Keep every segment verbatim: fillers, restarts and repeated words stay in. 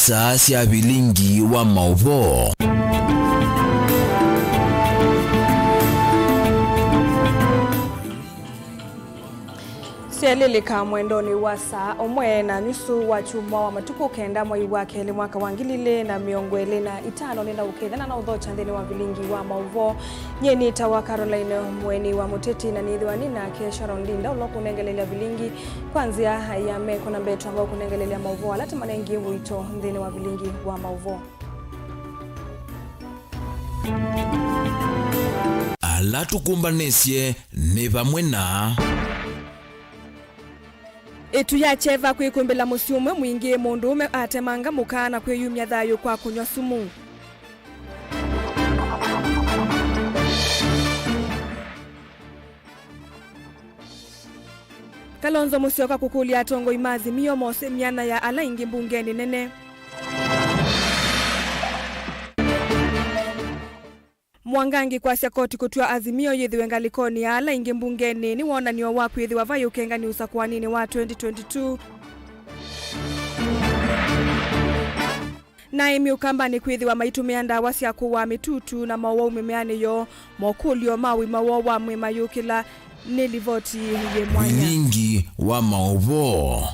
Saa sya vilingi wa maũvoo. Syelĩlĩka mwendonĩ wa saa ũmwe na nyusu wa kyumwa wa matukũ kenda mwei wa kelĩ mwaka wa ngili ilĩ na mĩongo ĩlĩ na itano, nĩnaũkethana na ũthokya nthĩnĩ wa vilingi wa maũvoo. Nyie nĩtawa Caroline Mũeni wa Mũteti, na nĩthĩwa nĩ nake Sharon Linda, ũla ũkũnengelelya vilingi kwa nzĩa ya meko na mbee twamba ũkũnengelelya maũvoo ala tũmanengie ũito nthĩnĩ wa vilingi wa maũvoo. Ala tũkũmbanĩsye nĩ vamwe na. Ĩtu ya kyeva kwĩkũmbĩla mũsyĩ ũmwe mwingĩ, mũndũũme atemanga mũka na kwĩyumya thayũ kwa kũnyw'a sumu. Kalonzo Musyoka kũkũlya atongoi ma Azimio mose myanya ya ala aingĩ mbungenĩ nene. Mwangangi kwasya koti kũtw'a Azimio yĩthĩwe ngalĩkonĩ ya ala aingĩ mbungenĩ nĩ wonany'o wa kwĩthĩwa vai ũkengani ũsakũanĩnĩ wa twenty twenty-two. Na aĩmi Ũkambanĩ kwĩthĩwa maitũmĩa ndawa sya kũaa mĩtutu na mowau mĩmĩanĩ yoo. Mokũlyo ma ũima woo wa mwĩĩ mayũkĩla nĩ livoti yĩ mwanya. Vilingi wa maũvoo.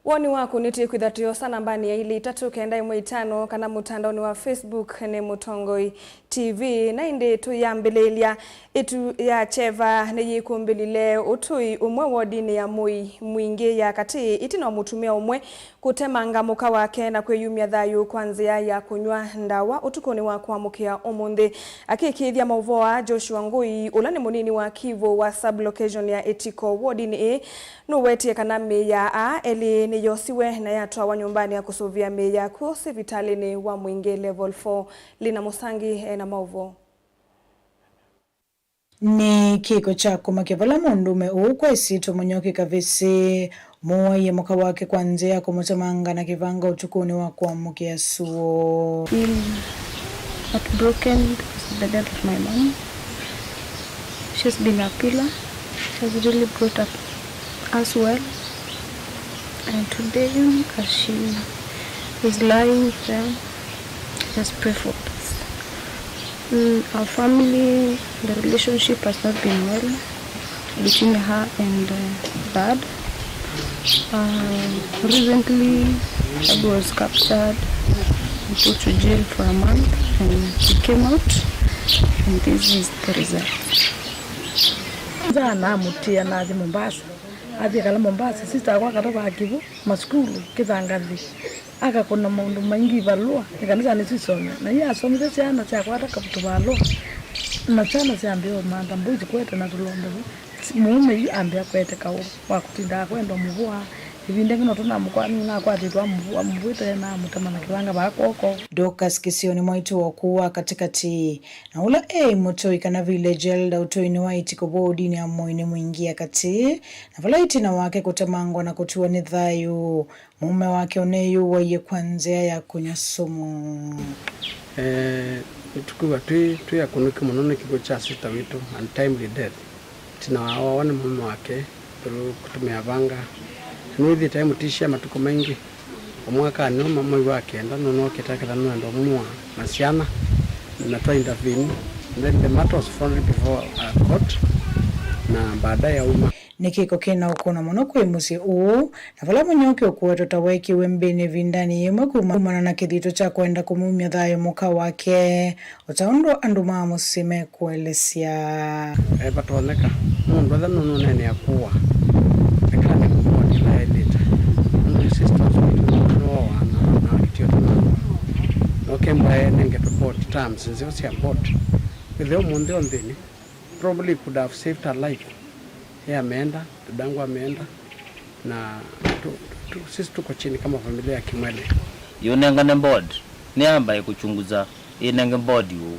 Woni waku nĩtĩkwĩtha tũyosa nambanĩ ya ilĩ itatũ kenda ĩmwe itano kana mũtandaonĩ wa Facebook nĩ Mũtongoi T V. Na ĩndĩ tũyambĩlĩĩlya, ĩtu ya kyeva nĩyĩkũmbĩlile ũtũi ũmwe wodinĩ ya Mũi Mwingĩ ya katĩ, ĩtina wa mũtumĩa ũmwe kũtemanga mũka wake na kwĩyumya thayũ kwa nzĩa ya kũnyw'a ndawa ũtukũnĩ wa kũamũkĩa ũmũnthĩ. Akĩkĩĩthya maũvoo aa, Joshua Ngũi, ũla nĩ mũnini wa Kivu wa sub-location ya Ĩtiko wodinĩ ĩĩ, nũwetie kana mĩĩ ya aa elĩ nĩyosiwe na yatwawa nyũmbanĩ ya kũsũvĩa mĩĩ ya kw'o sivitalĩnĩ wa Mwingĩ Level four. Lina Mũsangi ena maũvoo. Nĩ kĩko kya kũmakya vala mũndũũme ũũ kwa ĩsyĩtwa Mũnyoki Kavĩsĩ mũwaie mũka wake kwa nzĩa ya kũmũtemanga na kĩvanga ũtukũnĩ wa kũamũkĩa sũo. Feel heartbroken because of the death of my mom. She's been a pillar. She has really brought up us well. And today, as she is lying there, just pray for peace. Mm, our family, the relationship has not been well between her and, uh, dad. Uh, recently, dad was captured and put to jail for a month, and he came out, and this is the result. Nza namũtia nathi Mombasa. Athi ekala Mombasa, sister akwa akatava Kivu, masukulu, Kithangathi. Akakũna maũndũ maingĩ, ivalũa, ĩkanisa nĩsisome. Na yu asomithe syana syakwata ka-, tũvalũa. Na syana syambĩa ũmantha mbũi sikwete na tũlombe vu. Si-, mũũme yu ambĩa kwete kaũ wa kũtinda akwenda mũvũa. Ĩvinda ĩngĩ no tũnamũkwa-, nĩnakwatĩtwe amũvũa, amũvũĩte na amũtema na kĩvanga vaa kwoko. Dorcas Kĩsio nĩ mwaitũ wa ũkũũ wa katĩkatĩ. Na ũla eĩ mũtũi kana village elder ũtũinĩ wa Ĩtiko wodinĩ ya Mũi Mwingĩ ya katĩ, na vala ĩtina wake kũtemangwa na kũtiwa nĩ thayũ, mũũme wake ũneyũwaie kwa nzĩa ya kũnyw'a sumu. Eh, nĩtũkwĩw'a twĩ, twĩ akũnĩku mũno nĩ kĩkw'ũ kya sister witũ, untimely death. Ĩtina wa wawa nĩ mũũme wake, ĩũlũ kũtũmĩa vanga. Nĩwĩthĩĩte e mũtishia matukũ maingĩ. O mwakanĩ ũmwe mwei wa kenda, nũnũkĩte aketha nũenda ũmũa na syana, na twa intervene. Then the matter was fondly before a court, na baadaye auma. Nĩ kĩko kĩna ũkũna mũno kwĩ mũsyĩ ũũ, na vala Mũnyoki ũkũwetwa ta weekiwe mbĩnĩ ĩvindanĩ yĩmwe kuma-, kumana na kĩthito kya kwenda kũmumya thayũ mũka wake. O ta ũndũ andũ ma mũsyĩ mekũelesya. E, vatonyeka mũndũ etha nũnũneenea kũa, ekanĩ kũmũa kĩla elĩte. Nũndũ yu sister ũsu witũ nĩwowa na, na akĩtio tũnakwa. Nokembwa enengetwe board terms nzeo sya board. Wĩthĩa ũmũnthĩ o nthĩnĩ, probably could have saved her life. Ye ameenda, dadangu ameenda, na tu, tu, sisi tuko chini kama familia ya Kimwele. Yũnengane board, nĩyambae kũchunguza, ĩnenge board ũũ.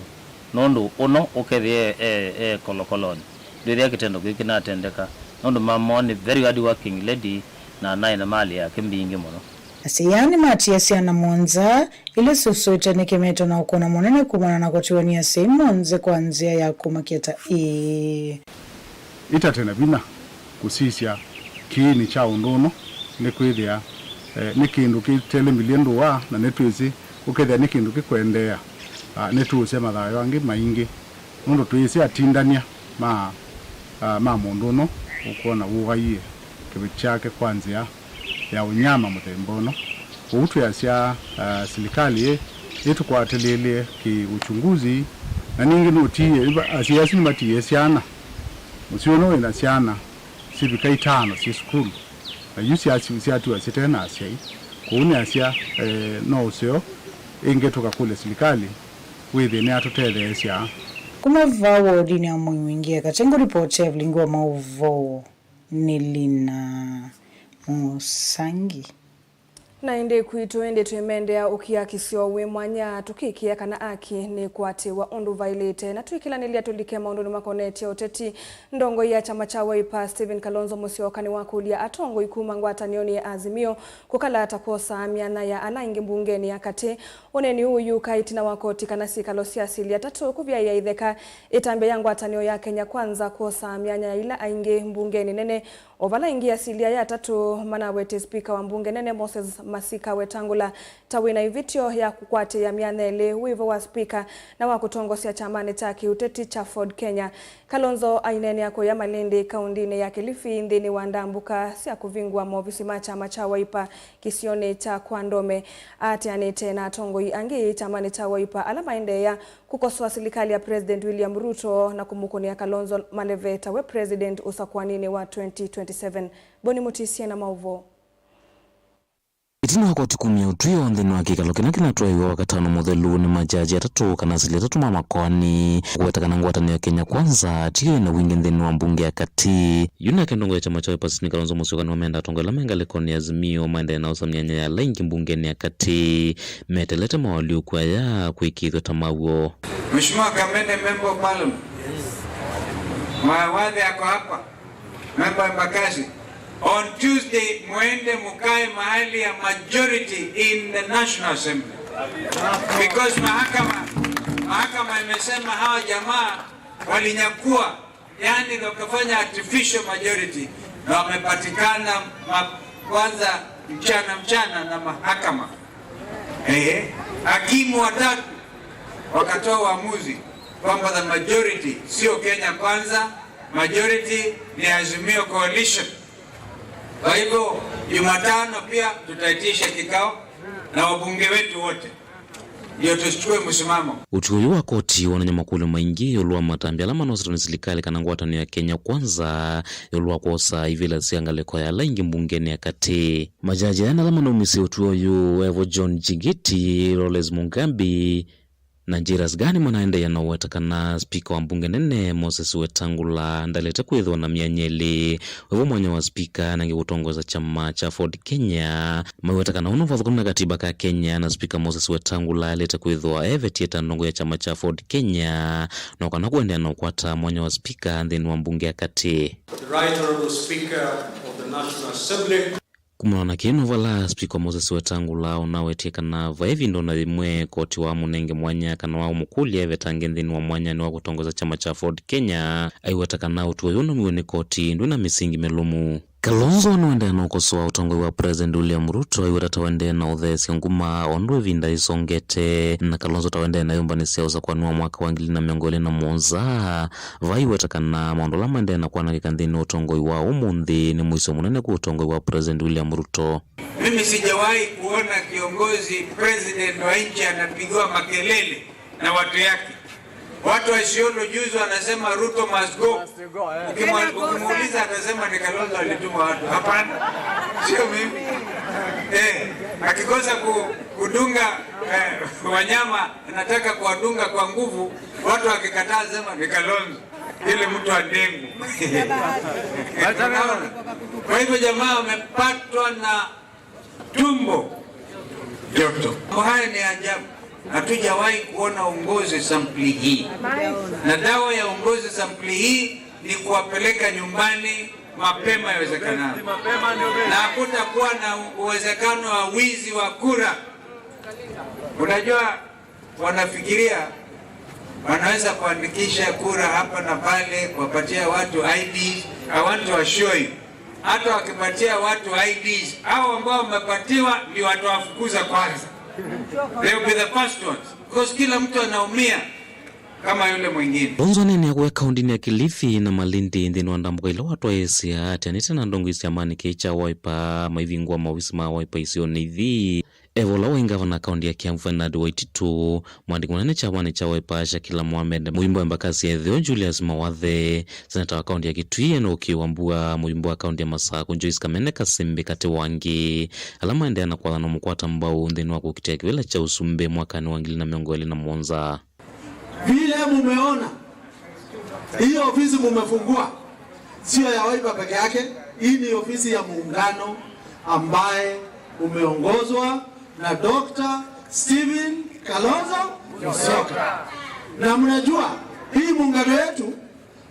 Nũndũ ũno ũkethĩa e, e, e kolokolonĩ, ndwĩthĩa kĩtendo kĩu kĩnatendeka. Nũndũ mama nĩ very hard working lady, na naĩ na mali yake mbingĩ mũno. Asyai aa nĩmatiie syana mũonza, ila syusũĩte nĩ kĩmeto na ũkũna mũnene kumana na kũtiwa nĩ asyai monthe kwa nzĩa ya kũmakĩa ta ĩĩ. Ĩtate na vinya kũsisya kĩĩnĩ kya ũndũ ũno, nĩkwĩthĩa, eh, nĩ kĩndũ kĩtelembilye ndũa, na nĩtwĩsĩ ũkethĩa nĩ kĩndũ kĩkũendeea, ah, nĩtũũsya mathayũ angĩ maingĩ, nũndũ twĩsĩ atindany'a ma, ah, ma mũndũ ũno ũkwona wũaie kĩveti kyake kwa nzĩa ya ũnyama mũthemba ũno. Kwoou twĩasya, ah, silikalĩ ĩ, ĩtũkwatĩlĩĩlye kĩ-uchunguzi, na ningĩ nũtiie, iva-, asyai asu nĩmatiie syana. Mũsyĩ ũno wĩ na syana sivika itano syĩ sukulu, na yu syasi-, syatiwa syĩte na asyai. Kwoou nĩasya, eh, no ũseo ĩngĩ tũkakũlya silikalĩ wĩthĩe nĩyatũtetheesya. Kuma vaa wodinĩ ya Mũi Mwingĩ ya Katĩ, ngũlipoti Evelyn wa maũvoo nĩ Lina Mũsangi. Na ĩndĩ kwitũ, ĩndĩ twĩmendea ũkiakisyo wĩ mwanya, tũkĩkĩa kana aki nĩkwatĩwa ũndũ vaĩlĩte, na twĩkĩlanĩlya tũlike maũndũnĩ makonetye ũteti. Ndongoi ya kyama kya Wiper, Stephen Kalonzo Musyoka, nĩwakũlya atongoi kuma ngwatanĩonĩ ya Azimio kũkala ta kwosaa myanya ya ala aingĩ mbungenĩ ya katĩ. Ũneeni ũũ ũyũka ĩtina wa koti kana syĩkalo sya asili atatũ kũvyaĩa itheka ĩtambya ya ngwatanĩo ya Kenya Kwanza kwosaa myanya ya ila aingĩ mbungenĩ nene, o vala ĩngĩ asili aya atatũ manawete spika wa mbunge nene Moses Masika Wetangula ta wĩ na ĩvĩtyo ya kũkwatĩĩa myanya ĩlĩ wĩ vo wa spika na wa kũtongosya kyamanĩ kya kĩũteti kya Ford Kenya. Kalonzo aineenea kũya Malindi, kaũndĩnĩ ya Kilifi, nthĩnĩ wa ndambũka sya kũvingũa maovisi ma kyama kya Wiper kĩsionĩ kya Kwandome. Aatĩanĩte na atongoi angĩ kyamanĩ kya Wiper ala maendeea kũkosoa silikalĩ ya President William Ruto na kũmũkũnĩa Kalonzo maleve ta we President ũsakũaninĩ wa twenty twenty-seven. Boni Mũtisye na maũvoo. Ĩtina wa koti kumya ũtw'ĩo nthĩnĩ wa kĩkalo kĩla kĩnatwaĩwe Wakatano mũthelu nĩ majaji atatũ kana asili atatũ ma makoani, kũweta kana ngwatanĩo ya Kenya Kwanza tiyo ĩna wingĩ nthĩnĩ wa mbunge ya katĩ. Yu nake ndongoi ya kyama kya Wiper Stephen Kalonzo Musyoka nĩwamenda atongoi ala me ngalĩkonĩ ya Azimio maendee na ũsa myanya ya ala aingĩ mbungenĩ ya katĩ metelete mawalyũku aya kwĩkĩĩthw'a ta maw'o. Mheshimiwa Kamene, Member of Parliament. Mawathe ako hapa. Member Embakasi, on Tuesday mwende mukae mahali ya majority in the National Assembly. Because mahakama, mahakama imesema hawa jamaa walinyakua, yani wakafanya artificial majority, na wamepatikana ma-, kwanza mchana mchana na mahakama. Ehe, hakimu watatu wakatoa uamuzi kwamba the majority sio Kenya Kwanza, majority ni Azimio Coalition. Kwa hivyo, Jumatano pia tutaitisha kikao na wabunge wetu wote, ndio tuchukue msimamo. Ũtwi ũyũ wa koti wonany'a makũlyo maingĩ ĩũlũ wa matambya ala manosetwe nĩ silikalĩ kana ngwatanĩo ya Kenya Kwanza ĩũlũ wa kwosa ivĩla sya ngalĩko ya ala aingĩ mbungenĩ ya katĩ. Majaji aya na ala manaumisye ũtwi ũyũ, evo John Chigiti, Rawlings Mugambi, na Jairus Gaa nĩmanaendeea na ũweta kana spika wa mbunge nene Moses Wetangula ndaĩlĩte kwĩthĩwa na myanya ĩlĩ, wĩvo mwanya wa spika na ĩngĩ kũtongoesya kyama kya Ford Kenya. Maiweta kana ũu nĩ ũvathũkanu na katiba ka Kenya, na spika Moses Wetangula aĩlĩte kwĩthĩwa evetie ta ndongoi ya kyama kya Ford Kenya, no kana kũendeea na ũkwata mwanya wa spika nthĩnĩ wa mbunge ya katĩ. The Right Honorable Speaker of the National Assembly. Kumana na kĩĩ, no vala spika Moses Wetangula ũnawetie kana vai ĩvinda ona yĩmwe koti waamũnenge mwanya kana waamũkũlya evetange nthĩnĩ wa mwanyanĩ wa kũtongoesya kyama kya Ford Kenya, aiweta kana ũtwi ũyũ ũnaumiw'e nĩ koti ndwĩ na mĩsingi mĩlũmu. Kalonzo nĩwendeea na ũkosoa ũtongoi wa President William Ruto, aiweta ta wendeee na ũtheesya nguma o ũndũ ĩvinda yĩsongete, na Kalonzo ta wendeee na yũmbanĩ sya ũsakũani wa mwaka wa ngili na mĩongo ĩlĩ na mũonza, vaiweta kana maũndũ ala maendee na kwanangĩka nthĩnĩ wa ũtongoi wa ũmũnthĩ nĩ mũisyo mũnene kwĩ ũtongoi wa President William Ruto. Mimi sijawahi kuona kiongozi, president wa nchi, anapigiwa makelele na watu yake. Watu wa Isiolo juzi wanasema, "Ruto must go." Ukimwa-, ukimuuliza, atasema ni Kalonzo alituma watu. Hapana, sio mimi. Eh, akikosa ku-, kudunga, eh, wanyama, anataka kuwadunga kwa nguvu, watu wakikataa, sema ni Kalonzo. Ile mtu wa ndengu. Unaona? Kwa hivyo jamaa wamepatwa na tumbo joto. Mambo haya ni ajabu. Hatujawahi kuona uongozi sampuli hii. Na dawa ya uongozi sampuli hii ni kuwapeleka nyumbani mapema iwezekanavyo, na hakutakuwa na uwezekano wa wizi wa kura. Unajua, wanafikiria wanaweza kuandikisha kura hapa na pale, kuwapatia watu I Ds. I want to assure you, hata wakipatia watu I Ds, hao ambao wamepatiwa ndio watawafukuza kwanza. They will be the first ones, because kila mtu anaumia kama yule mwingine. Lonzo aneenea kũya kaũndĩnĩ ya Kilifi na Malindi nthĩnĩ wa ndambũka ila watwaĩĩsya atianĩte na ndongoi sya kyamanĩ kĩĩ kya Wiper maivingũa maovisi ma Wiper isionĩ ithi. Evola waĩ ngavana kaũndĩ ya Kiambu Ferdinand Waititu, mwandĩki mũnene kyamanĩ kya Wiper Shakila Mohamed, mũimbo wa Embakasi ya Ĩtheo Julius Mawathe, seneta wa kaũndĩ ya Kitui Enoki Wambua, mũimbo wa kaũndĩ ya Masaku Joyce Kamene Kasimbi katĩ wa angĩ, ala maendeea na kwathanwa mũkwata mbau nthĩnĩ wa kũkitĩa kĩvĩla kya ũsumbĩ mwakanĩ wa ngili na mĩongo ĩlĩ na mũonza. Vile mumeona, hii ofisi mumefungua sio ya Wiper peke yake. Hii ni ofisi ya muungano ambaye umeongozwa na Doctor Stephen Kalonzo Musyoka. Na mnajua hii muungano yetu,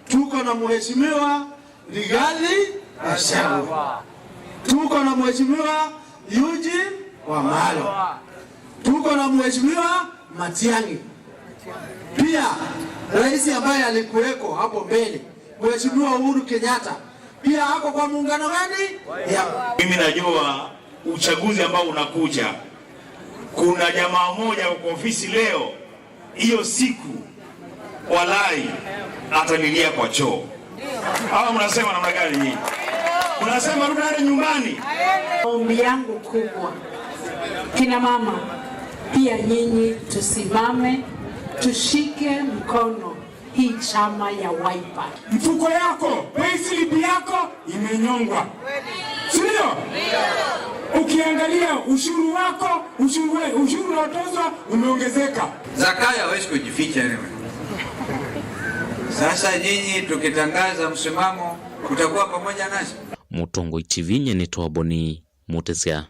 tuko na Mheshimiwa Rigathi Gachagua. Tuko na Mheshimiwa Eugene Wamalwa. Tuko na Mheshimiwa Matiang'i. Pia rais ambaye alikuweko hapo mbele, Mheshimiwa Uhuru Kenyatta, pia ako kwa muungano gani? Ya. Mimi najua uchaguzi ambao unakuja, kuna jamaa moja kwa ofisi leo, hiyo siku, walai, atalilia kwa choo. Hawa mnasema namna gani nyinyi? Mnasema rudi aende nyumbani? Ombi yangu kubwa, kina mama, pia nyinyi tusimame, tushike mkono hii chama ya Wiper. Mfuko yako, payslip yako imenyongwa. Si ndio? Ukiangalia ushuru wako, ushuru we-, ushuru unaotozwa umeongezeka. Zakayo hawezi kujificha anyway. Sasa nyinyi tukitangaza msimamo, kutakuwa pamoja nasi? Mũtongoi T V, nyie nĩtawa Boni Mũtĩsya.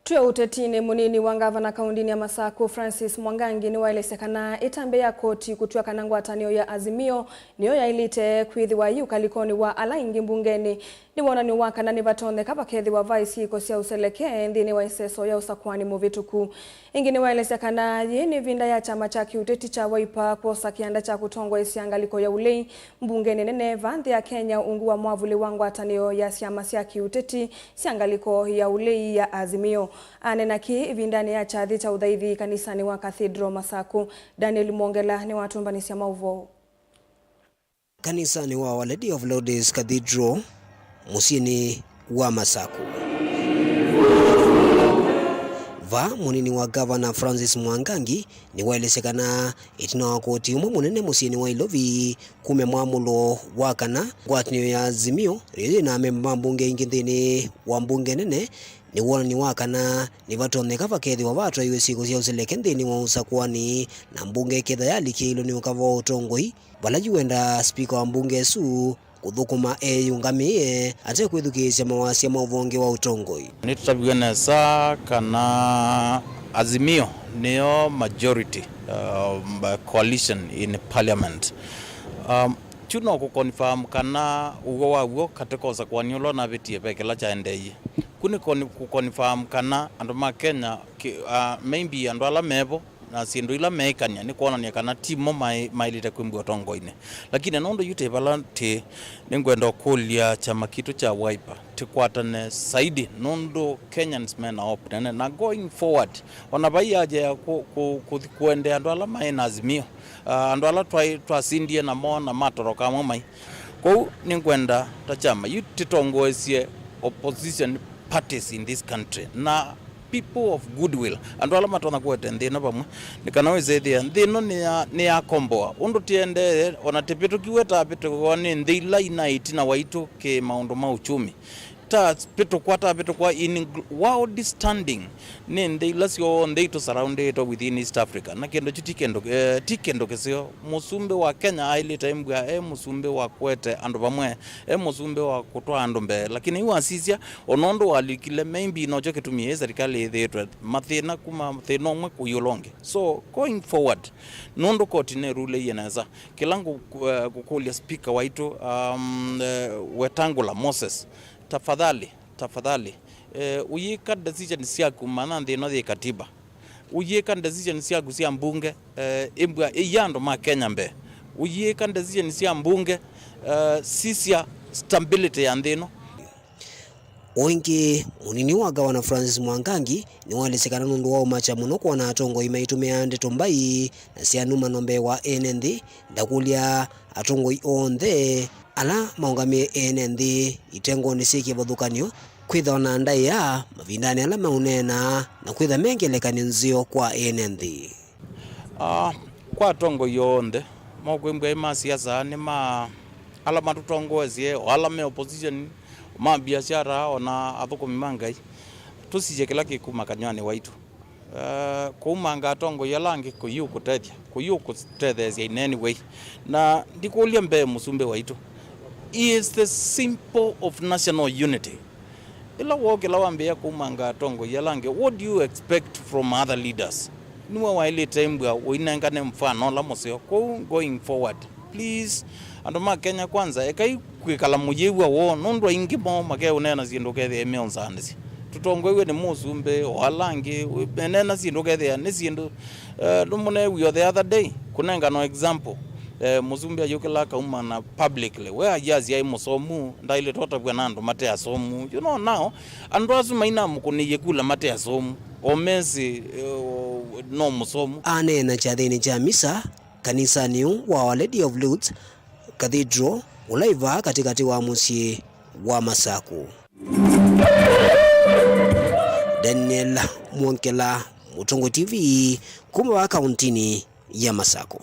Twĩ ũtetinĩ, mũnini wa ngavana kaũndĩnĩ ya Masaku, Francis Mwangangi, nĩwaelesya kana ĩtambya ya koti kũtw'a kana ngwatanĩo ya Azimio nĩyo yaĩlĩte kwĩthĩwa yĩ ũkalĩkonĩ wa ala aingĩ mbungenĩ nĩ wonany'o wa kana nĩvatonyeka vakethĩwa vai syĩko sya ũseleke nthĩnĩ wa ĩseso ya ũsakũani mũvĩtũku. Ĩngĩ nĩwaelesya kana yĩĩ nĩ ĩvinda ya kyama kya kĩũteti kya Wiper kwosa kĩanda kya kũtongoesya ngalĩko ya ũlei mbungenĩ nene vaa nthĩ ya Kenya ungu wa mwavũli wa ngwatanĩo ya syama sya kĩũteti sya ngalĩko ya ũlei ya Azimio. Aneena kĩĩ ĩvindanĩ ya kyathĩ kya ũthaithi kanisanĩ wa Cathedral Masaku. Daniel Mwongela nĩwatũmbanĩsya maũvoo. Kanisanĩ wa Our Lady of Lourdes Cathedral, mũsyĩnĩ wa Masaku. Vaa, mũnini wa ngavana Francis Mwangangi nĩwaelesya kana ĩtina wa koti ũmwe mũnene mũsyĩnĩ wa Ilovi kumya mwamũlo wa kana ngwatanĩo ya Azimio ĩrĩa yĩ na amemba ma mbunge aingĩ nthĩnĩ wa mbunge nene nĩ wonany'o wa kana nĩvatonyeka vakethĩwa vatwaiwe syĩko sya ũseleke nthĩnĩ wa ũsakũani, na mbunge ĩketha yalikĩĩilwe nĩ ũkava wa ũtongoi, vala yu wendaa spika wa mbunge ĩsu kũthũkũma eyĩũngamĩe ate kwĩthukĩĩsya mawasya ma ũvonge wa ũtongoi. Nĩtũtaviw'e nesa kana Azimio nĩyo majority, um, coalition in parliament. Um, kyu no kũconfirm kana ũw'o wa w'o katĩ ka ũsakũani ũla ũnavĩtie ve kĩla kyaendeeie. Ku nĩ con-, kũconfirm kana andũ ma Kenya, ki-, uh, maybe andũ ala mevo na syĩndũ ila meĩkany'a nĩ kwonany'a kana ti mo maĩ-, maĩlĩte kwĩmbwa ũtongoinĩ. Lakini nũndũ yu twĩ vala twĩ, nĩngwenda ũkũlya kyama kitũ kya Wiper tũkwatane zaidi, nũndũ Kenyans mena hope nene. Na going forward, ona vai haja ya kũ-, kũ-, kũthi kũendea andũ ala maĩ na Azimio, ah, andũ ala twaĩ-, twasindie namo na matoroka amwe mai. Kwoou nĩngwenda ta kyama yu tũtongoesye opposition parties in this country na people of goodwill, andũ ala matonya kũete nthĩ ĩno vamwe, nĩ kana wĩsĩthĩa nthĩ ĩno nĩ ya, nĩ ya komboa. Ũndũ tĩendee, ona tĩvĩtũkiw'e tavĩtũkĩwa nĩ nthĩ ila ina ĩtina waitũ kĩ maũndũ ma uchumi, Tapĩtũkwa, tapĩtũkwa in gl-, world standing, nĩ nthĩ ila syonthe itũ surroundĩtwe within East Africa, na kĩndũ kyu ti kĩndũ, eh, ti kĩndũ kĩseo. Mũsumbĩ wa Kenya aĩlĩte mbua e mũsumbĩ wa kũete andũ vamwe, e mũsumbĩ wa kũtwaa andũ mbee, lakini yu wasisya, o nũndũ walikile, maybe nokyo kĩtumi ĩ serikali ĩthĩĩtwe mathĩna kuma thĩna ũmwe kũi ũla ũngĩ. So, going forward, nũndũ koti nĩrulĩie nesa, kĩla ngũ-, eh, ngũkũlya speaker waitũ, um, eh, Wetangula Moses, tafadhali, tafadhali, eh, ũyĩka decision syaku, mana nthĩ ĩno yĩ katiba. Ũyĩka decision syaku sya mbunge, eh, ĩmbwa ĩya andũ ma Kenya mbee. Ũyĩka decision sya mbunge, eh, sisya stability ya nthĩ ĩno. O ĩngĩ, mũnini wa ngavana Francis Mwangangi nĩwaelesya kana nũndũ wa ũmakya mũno kwona atongoi maitũmĩaa ndeto mbai na sya nũmano mbee wa ene nthĩ, ndakũlya atongoi onthe ala maũngamĩe ene nthĩ itengonĩ syĩ kĩvathũkany'o kwĩthĩwa na ndaĩa mavindanĩ ala meũneena na kwĩtha me ngelekany'o nzeo kwa ene nthĩ. Ah, kwa atongoi onthe, mokwĩmbwa ma siasa, nĩ ma ala matũtongoesye, o ala me opposition, o ma biashara, o na athũkũmi ma Ngai, tũsisye kĩla kĩkuma kanyw'anĩ waitũ. Eh, kũumanga atongoi ala angĩ kũiũkũtethya, kũiũkũtetheesya in any way. Na ndikũlya mbee mũsumbĩ waitũ, he is the symbol of national unity. Ĩla wookĩla wambĩĩa kũumanga atongoi ala angĩ, what do you expect from other leaders? Nĩwe waĩlĩte mbua ũinengane mfano ũla mũseo. Kwoou, going forward, please, andũ ma Kenya Kwanza, ekai kwĩkala mũyĩw'a woo, nũndũ aingĩ moo makeũneena syĩndũ ũkethĩa meũnzaanĩsya. Tũtongoew'e nĩ mũsumbĩ, o ala angĩ, meneena syĩndũ ũkethĩa nĩ syĩndũ, eh, nũmũneew'ie the other day, kũnengana example, eh, mũsumbĩ ayũkĩla akaumana publicly, we ayasya aĩ mũsomu, ndaĩlĩte ũtavw'a na andũ mate asomu. You know, now, andũ asu mainamũkũnĩie kula mate asomu, o mesĩ, eh, o, no mũsomu. Aneena kyathĩnĩ kya misa kanisanĩ ũũ wa Our Lady of Lourdes Cathedral, ũla ĩ vaa katĩkatĩ wa mũsyĩ wa Masakũ. Daniel Mwongela, Mũtongoi T V, kuma vaa kauntinĩ ya Masakũ.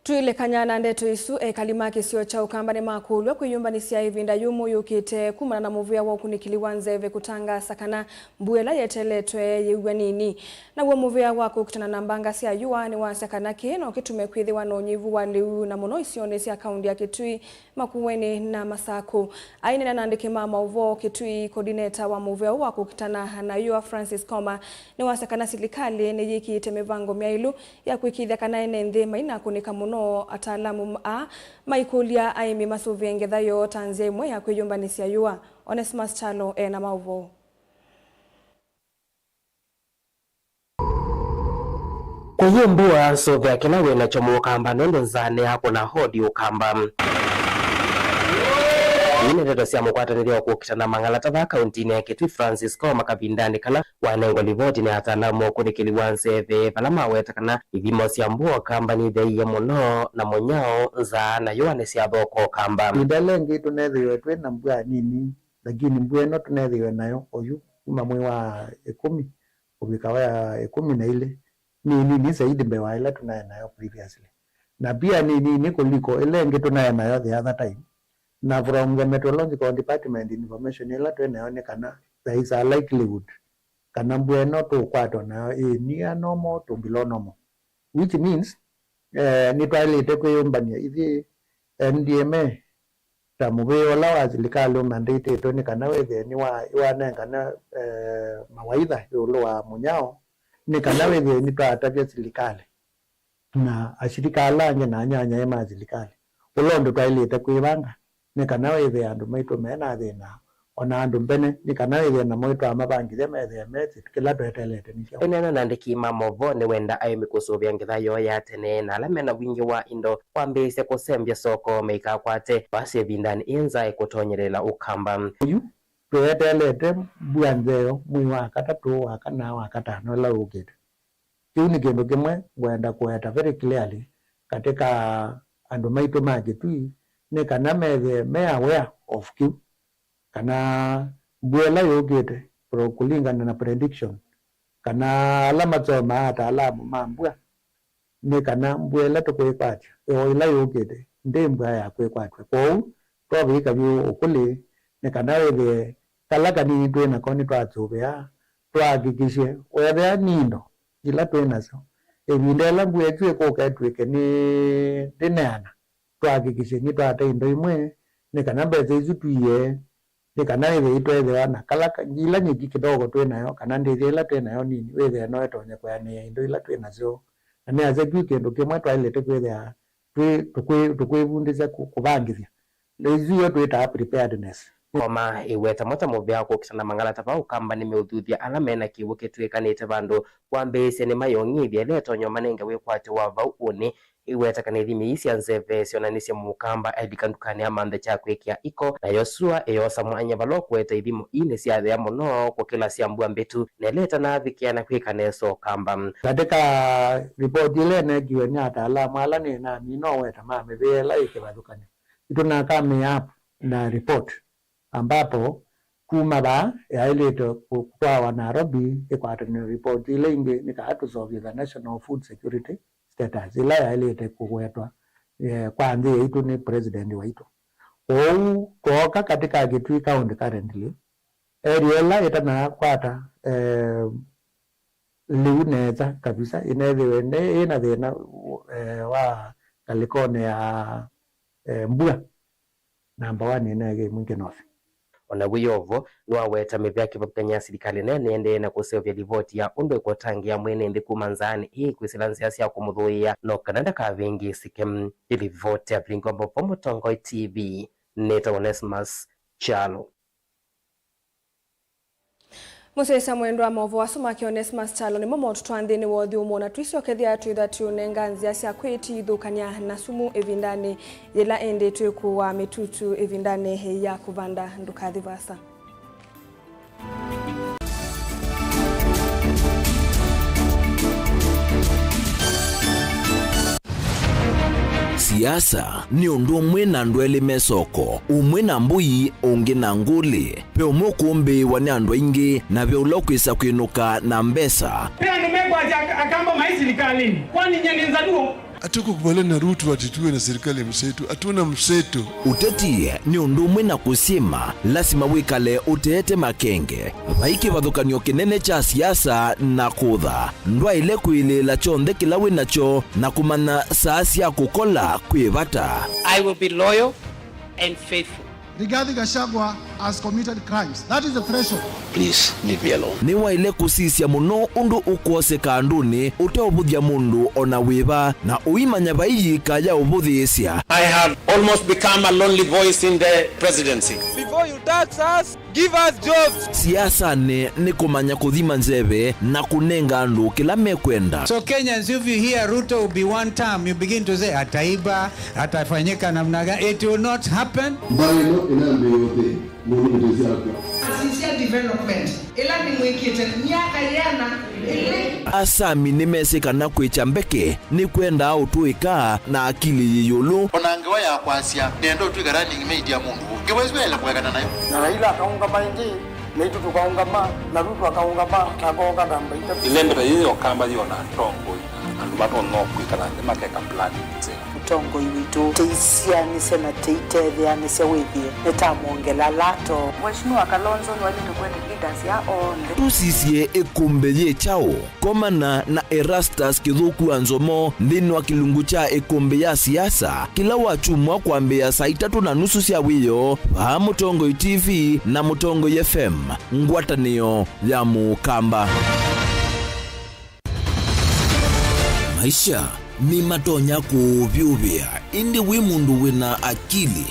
Twĩlekany'a na ndeto isu, ekali ma kĩsio kya Ũkamba nĩmakũlw'a kwĩyũmbanĩsya ĩvinda yũmũ yũkĩte kumana na mũvĩa wa ũkunĩkĩli wa nzeve kũtangaasa kana mbua ĩla yeteletwe yĩw'a nini. Naw'o mũvĩa wa kũkitana na mbanga sya yũa nĩwasya kana kĩĩ no kĩtume kwĩthĩwa na ũnyivu wa lĩu, na mũno isionĩ sya kaunti ya Kitui, Makueni na Masakũ. Aineena na andĩki ma maũvoo Kitui, coordinator wa mũvĩa ũũ wa kũkitana na yũa Francis Koma nĩwasya kana silikalĩ nĩyĩkĩĩte mĩvango myaĩlu ya kũĩkĩĩthya kana ene nthĩ mainakũnĩka mũno. Ataalamu aa maikũlya aĩmi masũvĩe ngetha yoo ta nzĩa ĩmwe ya kwĩyũmbanĩsya yũa. Onesmus Kyalo e na maũvoo. Kũyĩ mbua, sũvĩa kĩla wĩ nakyo mũũkamba, nũndũ nzaa nĩyakũna hodi ũkamba. Ii nĩ ndeto sya mũkwatanĩlya wa kũkitana mang'alata vaa kauntinĩ ya Kitui Francis Koma kavindanĩ kala wanengwa livoti nĩ ataalamu ma ũkunĩkĩli wa nzeve, vala maweta kana ithimo sya mbua ũkamba nithyaĩe mũno, na mũnyao, nzaa, na yũa nĩsyathoka ũkamba. Ĩvinda ĩla ĩngĩ tũneethĩiwe twĩ na mbua nini, lakini mbua ĩno tũneethĩiwe nayo oyu kuma mwei wa ĩkũmi kũvika wa ĩkũmi na ilĩ nĩ nini zaidi mbee wa ĩla tũnaĩ nayo previously. Na pia nĩ nini kũliko ĩla ĩngĩ tũnaĩ nayo the other time. Na from the Meteorological Department information ĩla twĩ nayo nĩ kana there is a likelihood kana mbua ĩno tũũkwatwa nayo ĩ near normal to below normal, which means, eh, nĩtwaĩlĩte kwĩyũmbany'a ithyĩ N D M A ta mũvĩa ũla wa silikalĩ ũmandatĩtwe nĩ kana wĩthĩe nĩwa-, nĩwanengane, eh, mawaitha ĩũlũ wa mũnyao, nĩ kana wĩthĩe nĩtwatavya silikalĩ na ashirika ala angĩ na anyanyae ma silikalĩ ũla ũndũ twaĩlĩte kwĩvanga, nĩ kana wĩthĩe andũ maitũ me na thĩna, o na andũ mbene, nĩ kana wĩthĩe namo nĩtwamavangĩthya methĩe mesĩ kĩla tweteelete nĩ kyaũ. Ĩneena na andĩki ma maũvoo nĩwenda aĩmi kũsũvĩa ngetha yoo ya tene, na ala mena wingĩ wa indo kwambĩĩsya kũsembya soko maikakwate vasya ĩvindanĩ ĩ nzaa ĩkũtonyelela ũkamba. Oyu tweteelete mbua nzeo mwei wa katatũ, wa kana, wa katano ĩla ũkĩte. Kĩu nĩ kĩndũ kĩmwe ngwenda kũweta very clearly katika andũ maitũ ma Kitui, nĩ kana methĩe me aware of kĩu, kana mbua ĩla yũkĩte, pro-, kũlingana na prediction, kana ala masomaa ataalamu ma mbua, nĩ kana mbua ĩla tũkwĩkwatya, o ĩla yũkĩte, ndĩ mbua ya kwĩkwatw'a. Kwoou, twavika vyũ ũkũlĩ, nĩ kana wĩthĩe kala kanini twĩ nako nĩtwasũvĩa, twahakikishe weethĩa nĩ indo ila twĩ nasyo. Ĩvinda ĩla mbua ĩsu ĩkũka ĩtw'ĩke nĩ ndĩneana, twahakikishe nĩtwate indo imwe, nĩ kana mbesa isu tũie, nĩ kana ĩthĩe itwethĩwa na kala ka-, ila nyeki kĩdogo twĩ nayo, kana ndĩthya ila twĩ nayo nini, wĩthĩe no ĩtonye kũeanĩĩa indo ila twĩ nasyo. Na nĩasya kyu kĩndũ kĩmwe twaĩlĩte kwĩthĩa twĩ, tũkwĩ-, tũkwĩvundĩsya kũ-, kũvangĩthya. Isu yo twĩtaa preparedness. Ngoma ĩweta mo ta mũvea kũkita na mang'ala ta vau Kamba nĩ meũthuthya ala mena kĩw'ũ kĩtw'ĩkanĩte vandũ kwambĩĩsya nĩ mayong'ithya ĩla ĩtonya ũmanenge wĩkwatyo wa vau ũnĩ. Ĩweta kana ithimi ii sya nzeve syonanĩsye Mũkamba ailika ndukanĩ amanthe kya kwĩkĩa iko, nayo sua ĩyosa mwanya vala ũkũete ithimo ii nĩsyathea mũno kũkĩla sya mbua mbĩtu, na ĩla ĩtanaavikĩa na kwĩka nesa Ũkamba. Katika ripoti ĩla ĩneekiwe nĩ ataalamu ala nĩ nami, no weta ma mĩvĩa ĩla yĩ kĩvathũkany'o, nĩtũnakamĩ up na report ambapo kuma vaa yaĩlĩte kũtwawa Nairobi ĩkwatanĩe ripoti ila ingĩ nĩ kana tũseũvye the national food security status ĩla yaĩlĩte kũwetwa, eh, kwa nthĩ yaitũ nĩ president waitũ. Kwoou twooka katika Kitui County currently, area ĩla ĩtanakwata, eh, lĩu nesa kabisa, ĩneethĩwe nĩ ĩna thĩna, eh, wa ngalĩkonĩ ya, eh, mbua. Namba one ĩneekie mwingĩ North. O naw'o Yovo nĩwaweta mĩvea kĩvathũkany'o ya silikalĩ nene nĩendee na kũseũvya livoti ya ũndũ ĩkũtangĩĩa mwene nthĩ kuma nzaanĩ ĩĩ kwĩsĩla nzĩa sya kũmũthũĩa no kana ndakavĩngĩĩsĩke. Ĩ livoti ya Vilingi wa Maũvoo Mũtongoi T V, nĩtawa Onesmus Kyalo. Mũsyaĩĩsya mwendwa, maũvoo asu make Onesmus Kyalo nĩmo maũtũtwaa nthĩnĩ wa ũthyũmũo, na twĩsyokethya twĩtha tũũnenga nzĩa sya kwĩtithũkany'a na sumu ĩvindanĩ yĩla ĩndĩ twĩkũaa mĩtutu ĩvindanĩ ya kũvanda. Ndũkathi vaasa. Siasa nĩ ũndũ ũmwe na andũ elĩ me soko, ũmwe na mbũi, ũngĩ na ngũlĩ. Ve ũmwe ũkũmbĩĩwa nĩ andũ aingĩ, na ve ũla ũkwĩsa kwĩnũka na mbesa. Ve andũ mekwasya ak-, Akamba mai silikalĩnĩ, kwani nyie nĩ Nzaluo? Hatukubaliana na Ruto ati tuwe na serikali ya mseto. Hatuna mseto. Ũteti nĩ ũndũ ũmwe na kũsyĩma, lasima wĩkale ũteete makenge. Vai kĩvathũkany'o kĩnene kya siasa na kũtha. Ndwaĩle kwĩlĩĩla kyonthe kĩla wĩ nakyo na kũmanya saa sya kũkola kwĩ vata. I will be loyal and faithful. Rigathi Gachagua has committed crimes. That is the threshold. Please leave me alone. Nĩwaĩle kũsisya mũno ũndũ ũkwoseka andũnĩ ũteũvũthya mũndũ o na wĩva, na ũimanya vai yĩka ya ũvũthĩĩsya. I have almost become a lonely voice in the presidency. Before you tax us, give us jobs. Siasanĩ nĩ kũmanya kũthima nzeve na kũnenga andũ kĩla mekwenda. So Kenyans, if you hear Ruto will be one term, you begin to say, "Ataiba, atafanyika namna gani?" It will not happen. Mbaa ĩno ĩnambĩĩa ũthei, mũndũ mũtesi akw'a. Asisya development ĩla nĩmwĩkĩte myaka yĩana ĩlĩ. Asami nĩmesĩ kana kwĩkya mbeke nĩkwendaa ũtũĩka na akili yĩ ĩũlũ. O na ngewa ya kwasya, nĩenda ũtw'ĩka running mate ya mũndũ ũngĩ. Ngewa ĩsu yaĩle kũekana nayo. Na Raila akaũngama ĩngĩ, naitũ tũkaũngama, na Ruto akaũngama, akooka namba itatũ. Ĩlembe ta yĩĩ ya Ũkamba yĩona atongoi, andũ matonya o kwĩkala nthĩ makeka planning nzeo. Mũtongoi witũ, tũisyaanĩsya na tũitetheanĩsya wĩthĩe nĩtamwongela lato. Mheshimiwa Kalonzo nĩwaĩlĩte kũete leaders ya onthe. Tũsisye ĩkũmbĩ yĩ kyaũ? Komana na Erastus Kĩthũku wa Nzomo nthĩnĩ wa kĩlungu kya ĩkũmbĩ ya siasa kĩla wakyumwa kwambĩĩa saa itatũ na nusu sya wĩoo vaa Mũtongoi T V na Mũtongoi F M, ngwatanĩo ya Mũkamba. Maisha nĩmatonya kũũvyũvĩa, ĩndĩ wĩ mũndũ wĩ na akili,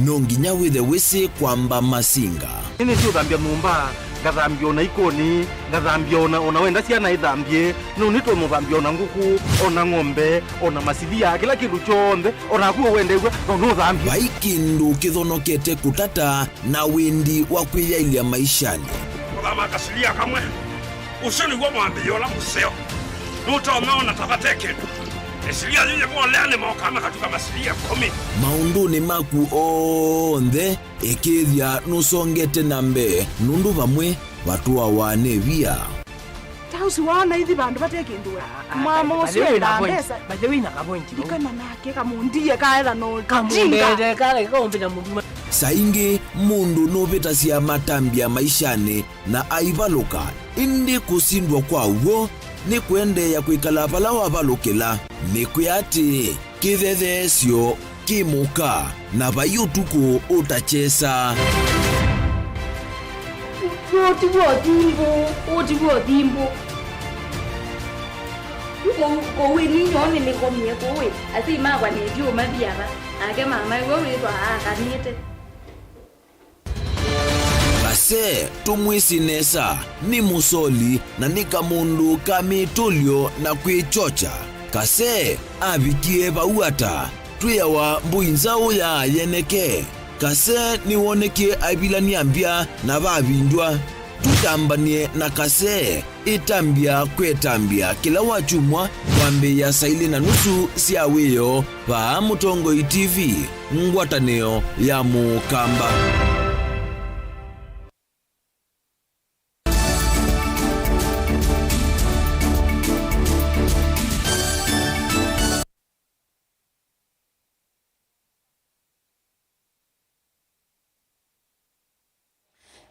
no nginya wĩthe wĩsĩ kwamba masinga. Nĩnĩsĩ ũthambya nyũmba, ngathambya o na ikonĩ, ngathambya o na, o na wenda syana ithambye, no nĩtũmũthambya o na ngũkũ, o na ng'ombe, o na masilia, kĩla kĩndũ kyonthe, o naku ũwendew'a, no nũthambye. Vai kĩndũ kĩthonokete kũtata na wendi wa kwĩyaĩlya maishanĩ. Kũthama kasilia kamwe. Ũsu nĩw'o mwambĩĩo ũla mũseo. Nũtonya ona ta vate kĩndũ. Ĩsilia yĩyĩvolea nĩmokaa makatuka masilia ĩkũmi. Maũndũnĩ maku onthe, ĩkĩĩthya nũsongete na mbee, nũndũ vamwe vatũawa nĩ via. Ta ũsu waona ithi vandũ vate kĩndũ we. Ah, ah, mama by the ũsu way, enda na point, mbesa. By the way, na ka point, no? Ndikana nake kamũndie kaetha no. Kamũndie, kale, kaũmbĩta mũndũ. Saa ingĩ mũndũ nũvĩtasya matambya maishanĩ na aivalũka, ĩndĩ kũsindwa kwa w'o nĩ kũendeea kwĩkala vala wavalũkĩla. Nĩkwĩa atĩĩ, kĩthetheesyo kĩ mũka, na vai ũtukũ ũtakyesa. Ũũ ti w'o thimbũ, ũũ ti w'o thimbũ. Kũu, kũu ĩni nyoo nĩnĩkomie kũu ĩ, asyai makwa nĩthi ũmathi ava, nake mamae we wĩthwa aakanĩte. Kase, tũmwĩsĩ nesa, nĩ mũsoli na nĩ kamũndũ ka mĩtũlyo na kwĩkyokya. Kase avikie vau ata? Twĩawa mbũi nzaũ ya yeneke. Kase nĩwonekie aivilany'a mbya na vavindwa. Tũtambany'e na Kase, ĩtambya kwĩ ĩtambya kĩla wakyumwa kwambĩĩa saa ilĩ na nusu sya wĩoo vaa Mũtongoi T V, ngwatanĩo ya Mũkamba.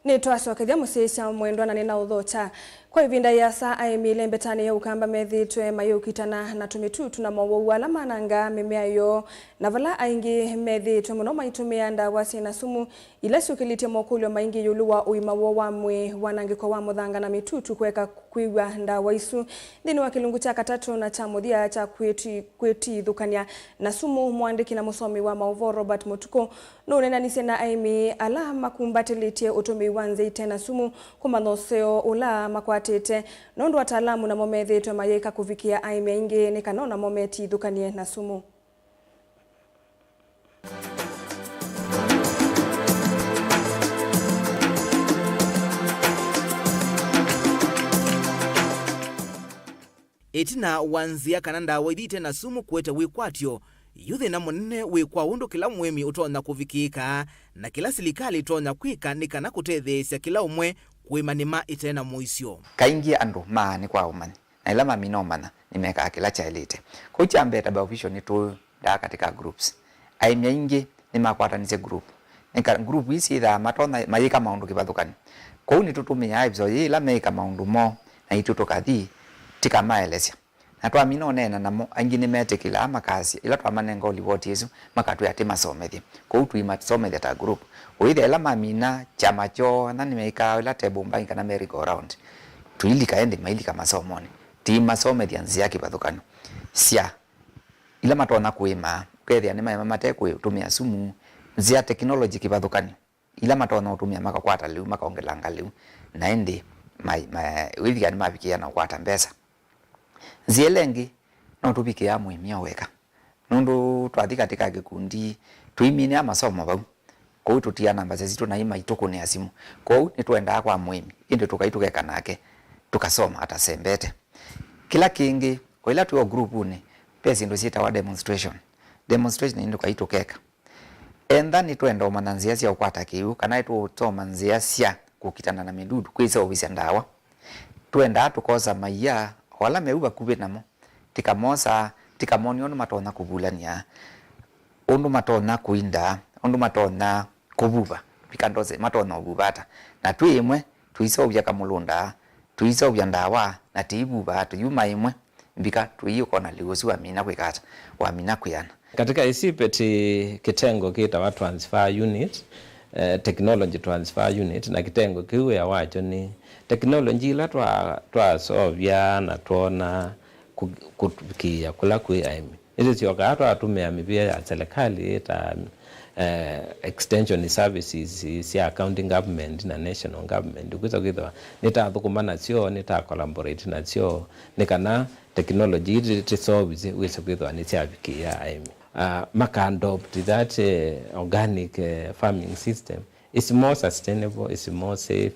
Nĩtwasokethya mũsyaĩĩsya mwendwa na nĩnaũthokya. Kwa ĩvinda yĩasa, aĩmi ĩlembetanĩ ya Ũkamba methĩĩtwe mayĩũkitana na tũmĩtutu na mowau ala manangaa mĩmea yoo, na vala aingĩ methĩĩtwe mũno maitũmĩa ndawa syĩ na sumu, ila syũkĩlĩtye mokũlyo maingĩ ĩũlũ wa ũima woo wa mwĩĩ, wanangĩko wa mũthanga na mĩtutu kũeka kwĩw'a ndawa isu. Nthĩnĩ wa kĩlungu kya katatũ na kya mũthya kya kwĩti-, kwĩtithũkany'a na sumu, mũandĩki na mũsomi wa maũvoo Robert Mũtukũ nũneenanisye na aĩmi ala makumbatĩlĩtye ũtũmĩi wa nzĩa ite na sumu kũmanya ũseo ũla makwatĩte, nũndũ ataalamu namo methĩĩtwe mayĩka kũvikĩa aĩmi aingĩ nĩ kana o namo metithũkany'e na sumu. Ĩtina wa nzĩa kana ndawa ithi ite na sumu kũete wĩkwatyo, yu thĩna mũnene wĩ kwa ũndũ kĩla mũĩmi ũtonya kũvikĩĩka, na kĩla silikalĩ ĩtonya kwĩka nĩ kana kũtetheesya kĩla ũmwe kũĩma nĩma ĩte na mũisyo. Kaingĩ andũ maanĩkwa ũmanyi, na ĩla mamina ũmanya, nĩmekaa kĩla kyaĩlĩte. Kwoou kya mbee, ta Biovision nĩtũendaa katika groups. Aĩmi aingĩ nĩmakwatanisye group. Nĩ ka group ii syĩthaa matonya mayĩka maũndũ kĩvathũkany'o. Kwoou nĩtũtũmĩaa episode yĩĩ ĩla meĩka maũndũ moo, naitũ tũkathi tĩkamaelesya. Na twamina ũneena namo, aingĩ nĩmetĩkĩlaa makasya, ĩla twamanenga livoti ĩsu, makatwĩa tĩmasomethye. Kwoou tũimasomethya ta group. Ũĩthĩa ĩla mamina kyama kyoo, na nĩmeĩkaa ĩla table mbangĩ kana merry go round. Tũilika ĩndĩ mailika masomonĩ. Tũimasomethya nzĩa kĩvathũkany'o sya ila matonya kũĩma, ũkethĩa nĩmaĩma mate kũtũmĩa sumu, nzĩa teknolongyi kĩvathũkany'o, ila matonya ũtũmĩa makakwata lĩu, makaongelanga lĩu, na ĩndĩ ma, ma, wĩthĩa nĩmavikĩĩa na ũkwata mbesa. Nzĩa ĩla ĩngĩ, no tũvikĩaa mũĩmi o weka. Nũndũ twathi katika kĩkundi, tũiminĩa masomo vau. Kwoou tũtiaa namba sya sitũ na ima itũkũnĩa simũ. Kwoou nĩtũendaa kwa mũĩmi, ĩndĩ tũkai tũkeka nake, tũkasoma atasembete. Kĩla kĩngĩ, o ĩla twĩ o grupuni, ve syĩndũ syĩtawa demonstration. Demonstration nĩ ndũkai tũkeka. Enda nĩtwenda ũmanya nzĩa sya ũkwata kĩw'ũ, kana nĩtũũsoma nzĩa sya kũkitana na mĩdudu, kwĩseũvĩsya ndawa. Twendaa tũkosa maia o ala meũ vakuvĩ namo, tĩkamosaa, tĩkamonia ũndũ matonya kũvulany'a, ũndũ matonya kũinda, ũndũ matonya kũvuva, mbika ndose matonya ũvuva ata. Na twĩ ĩmwe, tũiseũvya kamũlũndaa, tũiseũvya ndawa, na tĩivuvaa, tũyuma ĩmwe, mbika tũiũkona lĩu ũsu wamina kwĩka ata, wamina kwĩana. Katika ĩsipeti kĩtengo kĩtawa transfer unit, eh, technology transfer unit, na kĩtengo kĩu wĩa wakyo nĩ technology ila twa, twaseũvya na twona kũ-, kũvikĩĩa kũla kwĩ aĩmi. Nĩtũsyokaa twatũmĩa mĩvĩa ya selekalĩ ta, eh, extension services sya county government na national government, ũkwĩsa kwĩthĩwa nĩtathũkũma nasyo, nĩta collaborate nasyo, nĩ kana technology ii tĩ-, tĩseũvisye wĩse kwĩthĩwa nĩsyavikĩĩa aĩmi. Ah, maka adopt that, eh, organic, eh, farming system. It's more sustainable, it's more safe,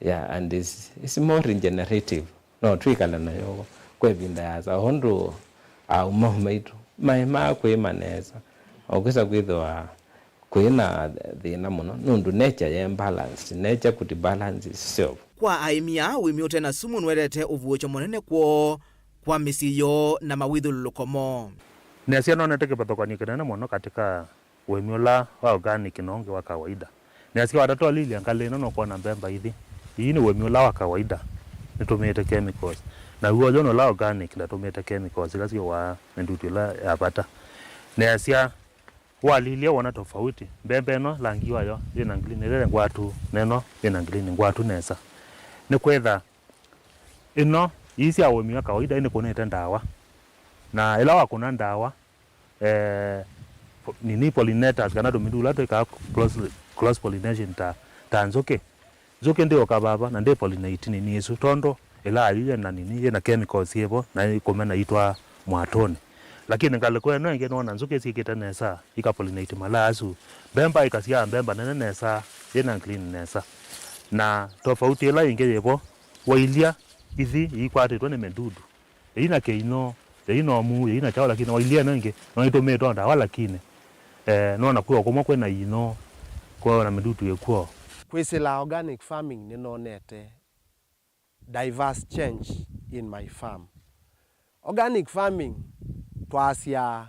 yeah, and it's, it's more regenerative. No twĩkale nayo kwa ĩvinda yaasa, o ũndũ aũmau maitũ maĩmaa kwĩma nesa, o kwĩsa kwĩthĩwa kwĩ na thĩna mũno, nũndũ nature ye balanced, nature could balance itself. Kwa aĩmi aa, ũĩmi ũte na sumu nũetete ũvuũkyo mũnene kwoo, kwa mĩsyĩ yoo, na mawĩthyũlũlũko moo. Nĩasya nonete kĩvathũkany'o kĩnene mũno katika ũĩmi ũla wa organic na ũngĩ wa kawaida. Nĩasya watatolilya ngalĩ ĩno nũkwona mbemba ithi. Ii nĩ ũĩmi ũla wa kawaida, nĩtũmĩĩte chemicals. Na w'o ũyũ nĩ ũla organic, ndatũmĩĩte chemicals ila syũaa mĩtutu ĩla ya vata. Nĩasya walilye wona tofauti. Mbemba ĩno langi wayo yĩ na green, ĩla ngwatu, na ĩno yĩ na green, ngwatu nesa. Nĩkwĩtha ĩno, ii sya ũĩmi wa kawaida, ĩnĩkũnĩte ndawa. Na ĩla wakũna ndawa, eh, po-, nini pollinators kana tũmĩtutu tũla twĩkaa cross, cross pollination ta, ta nzũkĩ. Nzũkĩ ndĩũka vava na ndĩ pollinate nini ĩsu, tondũ ĩla ayu yĩ na nini, yĩ na chemicals syĩ vo na ĩkũmena itwaa mwatũnĩ. Lakini ngalĩko ĩno ĩngĩ nĩwona nzũkĩ syĩkĩte nesa, ika pollinate malaa asu. Mbemba ĩkasyaa mbemba nene nesa, yĩ na green nesa. Na tofauti ĩla ĩngĩ yĩ vo, wailya ithi iikwatĩtwe nĩ mĩdudu. Yĩi na kĩino, yĩi na ũmuu, yĩi na kyaũ, lakini wailye ĩno ĩngĩ, no ĩtũmĩĩtwe o ndawa, lakini, eh, nona kwĩ o kũmwe kwĩ na ino, kwĩ na mĩdutu ĩkw'o. Kwĩsĩla organic farming nĩnonete diverse change in my farm. Organic farming twasyaa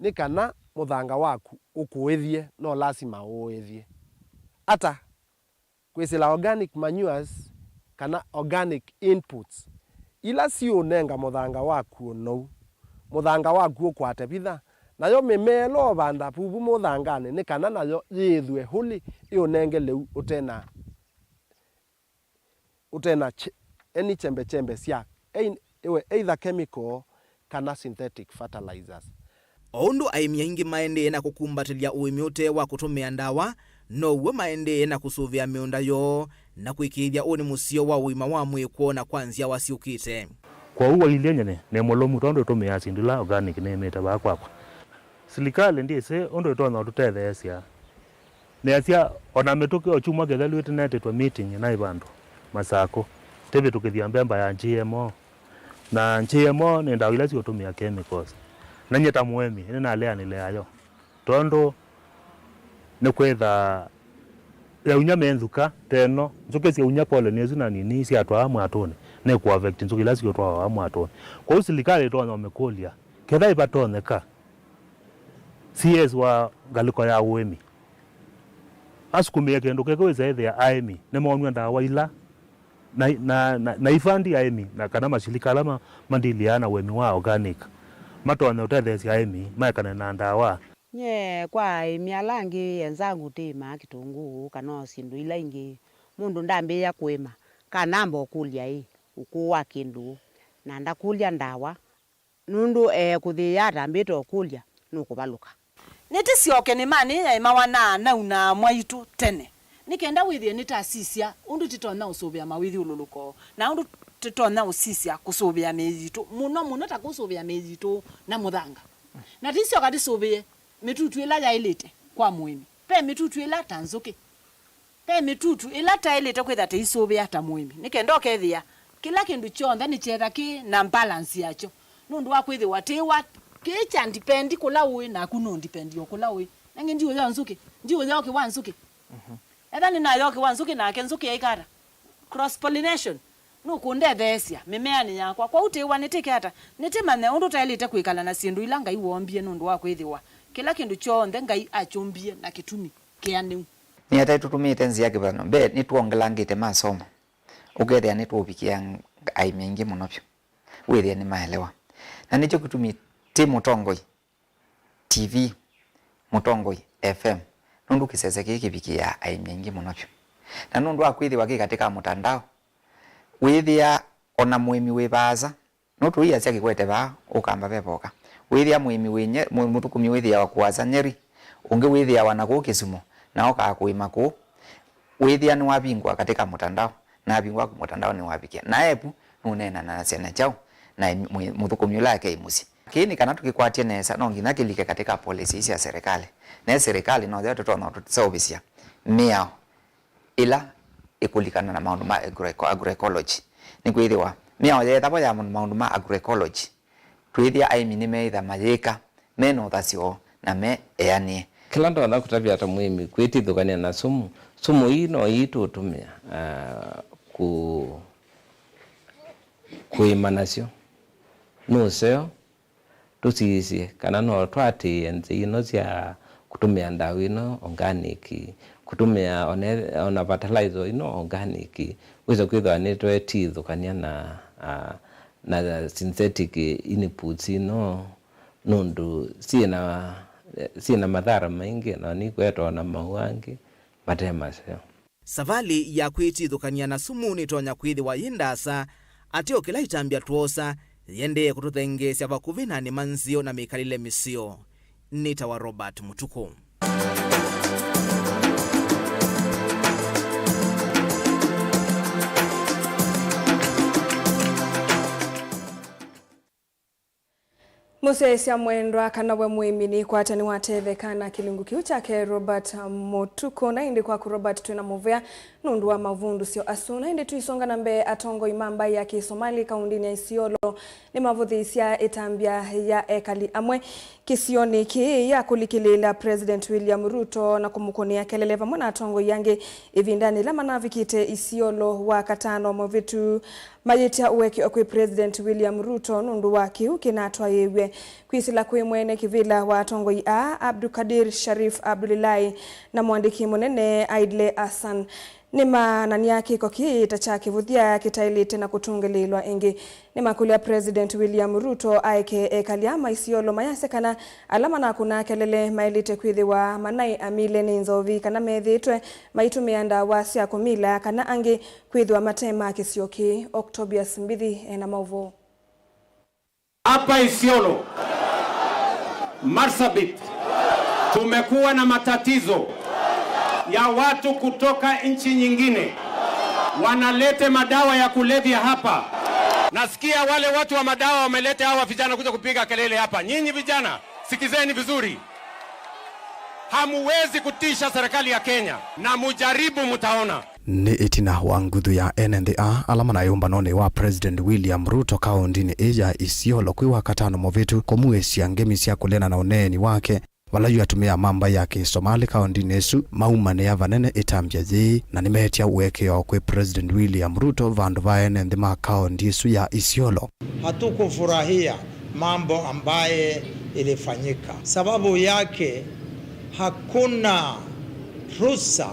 nĩ kana mũthanga waku ũkũĩthye, no lasima ũũĩthye. Ata? Kwĩsĩla organic manures kana organic inputs, ila siũnenga mũthanga waku ũnou, mũthanga waku ũkwate vitha, nayo mĩmea ĩla ũvanda vuvu mũthanganĩ nĩ kana nayo yĩĩthwe hũlĩ, ĩũnenge lĩu ũtena, ũtena ch-, any chembe chembe sya, ein-, ĩwe either chemical kana synthetic fertilizers. O ũndũ aĩmi aingĩ maendee na kũkumbatĩlya ũĩmi ũte wa kũtũmĩa ndawa, now'o maendee na kũsũvĩa mĩũnda yoo na kwĩkĩĩthya ũnĩ mũseo wa ũima wa mwĩĩ kwoo na kwa nzyawa syũkĩte. Kwoou wailye nyie nĩ mũlũmu tondũ ĩtũmĩaa syĩndũ ila organic nĩĩmĩte vaa kwakwa. Silikalĩ ndyĩsĩ ũndũ ĩtonya ũtũtetheesya. Nĩasya, o na mĩtũkĩ o kyumwa kĩthelu ĩtinetĩtwe meeting naĩ vandũ Masakũ, tĩvĩtũkĩthya mbemba ya G M O. Na G M O nĩ ndawa ila siũtũmĩa chemicals. Na nyie ta mũĩmi, nĩnaleanĩle nayo. Tondũ nĩkwĩtha yaunya me nzũkĩ ta ĩno, nzũkĩ syaunya pollen ĩsu na nini syatwaa mwatũnĩ, nĩkũ affect nzũkĩ ila siũtwawa mwatũnĩ. Kwoou silikalĩ ĩtonya ũmĩkũlya, ketha ĩvatonyeka, C S wa ngalĩko ya ũĩmi asukumĩe kĩndũ kĩkĩ wĩsa ĩthĩa aĩmi nĩmoonw'a ndawa ila na, na, na, na ifandi aĩmi na kana masilika ala ma, mandiliaa na ũĩmi wa organic matonya ũtetheesya aĩmi maekane na ndawa. Nyie kwa aĩmi ala angĩ enzangu tĩĩmaa kĩtũngũũ kana o syĩndũ ila ingĩ, mũndũ ndambĩĩa kũĩma, kanamba ũkũlya ĩ ũkũũ wa kĩndũ, na ndakũlya ndawa. Nũndũ, ee, kũthĩĩa atambĩte o kũlya, nũkũvalũka. Nĩtĩsyoke nĩmanĩ yaĩmawa na anau na aamwa aitũ tene, nĩ kenda wĩthĩe nĩtasisya ũndũ tĩtonya ũsũvĩa mawĩthyũlũlũko, na ũndũ tĩtonya ũsisya kũsũvĩa mĩĩ yitũ, mũno mũno ta kũsũvĩa mĩĩ yitũ na mũthanga. Na tĩsyoka tĩsũvĩe mĩtutu ĩla yaĩlĩte kwa mũĩmi. Ve mĩtutu ĩla ta nzũkĩ. Ve mĩtutu ĩla taĩlĩte kwĩthĩa tĩisũvĩa ta mũĩmi, nĩ kenda ũkethĩa kĩla kĩndũ kyonthe nĩkyetha kĩ na balance yakyo, nũndũ wa kwĩthĩwa tĩwa kĩĩ kya ndipendi kũla ũĩ, naku nũndipendi o kũla ũĩ. Nangĩ ndiũya nzũkĩ, ndiũya ũkĩ wa nzũkĩ. Etha nĩnaya ũkĩ wa nzũkĩ, nake nzũkĩ aikata cross pollination, nũkũndetheesya mĩmeanĩ yakwa. Kwoou tĩwa nĩtĩke ata? Nĩtĩmanye ũndũ taĩlĩte kwĩkala na syĩndũ ila Ngai woombie, nũndũ wa kwĩthĩwa kĩla kĩndũ kyonthe Ngai akyũmbie na kĩtumi kĩanĩu. Nĩ ata tũtũmĩĩte nzĩa kĩvathano? Mbee, nĩtwongelangĩte masomo, ũkethĩa nĩtũũvikĩa aĩmi aingĩ mũno vyũ, wĩthĩa nĩmaelewa. Na nĩkyo kĩtumi tĩ Mũtongoi T V, Mũtongoi F M, nũndũ kĩsese kĩĩ kĩvikĩaa aĩmi aingĩ mũno vyũ. Na nũndũ wa kwĩthĩwa kĩ katĩ ka mũtandao, wĩthĩa ona mũĩmi wĩ vaasa, no tũiasya kĩkwete vaa, ũkamba ve voka. Wĩthĩa mũĩmi wĩ Nye-, mũ-, mũthũkũmi wĩthĩawa kũasa Nyeri, ũngĩ wĩthĩawa na kũu Kĩsumo, na okaa kũĩma kũu. Wĩthĩa nĩwavingũa katĩ ka mũtandao, na avingũa ku mũtandao nĩwavikĩa. Na evu nũneenanasya na kyaũ na mũ-, mũthũkũmi ũla akei mũsyĩ? Kĩĩ nĩ kana tũkĩkwatye nesa, no nginya kĩlike katĩ ka policy sya serikali. Na serikali no yo tũtonya ũtũseũvĩsya mĩao ĩla ĩkũlikana na maũndũ ma agro-, agroecology. Nĩkwĩthĩwa mĩao yeethĩwa ya maũndũ ma agroecology, twĩthĩa aĩmi nĩmeĩtha mayĩka me na ũthasyo na me eanĩe. Kĩla ndonya kũtavya ta mũĩmi, kwĩtithũkany'a na sumu. Sumu ii no ii tũũtũmĩa, ah, kũ-, kũĩma nasyo. Nĩ ũseo tũsisye kana no tũatĩĩe nzĩa ino sya kũtũmĩa ndawa ĩno organic, kũtũmĩa one-, ona fertilizer ĩno organic, wĩsa kwĩthĩwa nĩtweetithũkany'a na, ah, na synthetic inputs ino, nũndũ syĩ na, syĩ na mathara maingĩ, na nikwetwa na maũũ angĩ mate maseo. Savalĩ ya kwĩtithũkany'a na sumu nĩtonya kwĩthĩwa yĩ ndaasa, ateo kĩla itambya twoosa yĩendee kũtũthengeesya vakuvĩ na nĩma nzeo na mĩkalĩle mĩseo. Nĩtawa Robert Mũtukũ. Mũsyaĩĩsya mwendwa, kana we mũĩmi nĩkwata nĩwatetheka na kĩlungu kĩu kyake Robert Mũtukũ. Na ĩndĩ kwaku Robert, twĩ na mũvea nũndũ wa mavundũsyo asu. Na ĩndĩ tũisonga na mbee, atongoi ma mbaĩ ya Kĩsomali kaũndĩnĩ ya Isiolo nĩmavũthĩĩsya ĩtambya ya ekali amwe kĩsionĩ kĩĩ ya kũlikĩlĩĩla President William Ruto na kũmũkũnĩa kelele vamwe na atongoi angĩ ĩvindanĩ yĩla manavikĩte Isiolo Wakatano mũvĩtu. Mayĩtya ũekeo kwĩ President William Ruto nũndũ wa kĩu kĩnatwaĩĩw'e. Kwĩsĩla kwĩ mwene kĩvĩla wa atongoi aa, Abdukadir Sharif Abdulilahi, na mũandĩki mũnene Aidle Hassan, nĩmanany'a kĩko kĩĩ ta kya kĩvũthya kĩtaĩlĩte na kũtũngĩlĩĩlwa ĩngĩ. Nĩmakũlya President William Ruto aeke ekali aa ma Isiolo mayasya kana ala manakũnaa kelele maĩlĩte kwĩthĩwa manaĩ amile nĩ nzovi kana methĩĩtwe maitũmĩa ndawa sya kũmila kana angĩ kwĩthĩwa mate ma kĩsio kĩĩ. Octobius Mbithi ena maũvoo. Hapa Isiolo, Marsabit, tumekuwa na matatizo ya watu kutoka nchi nyingine wanalete madawa ya kulevya hapa. Nasikia wale watu wa madawa wameleta hawa vijana kuja kupiga kelele hapa. Nyinyi vijana, sikizeni vizuri. Hamuwezi kutisha serikali ya Kenya, na mujaribu, mutaona. Nĩ ĩtina wa nguthu ya ene nthĩ aa ala manaĩ ũmbanonĩ wa President William Ruto kaũndĩnĩ ĩĩ ya Isiolo kwĩ Wakatano mũvĩtu kũmuĩsya ngemi sya kũleana na ũneeni wake, vala yu atumĩa ma mbaĩ ya Kĩsomali kaũndĩnĩ ĩsu maumanĩa vanene ĩtambya yĩĩ, na nĩmeetya ũekeo kwĩ President William Ruto vandũ va ene nthĩ ma kaũndĩ ĩsu ya Isiolo. Hatukufurahia mambo ambaye ilifanyika. Sababu yake, hakuna ruhusa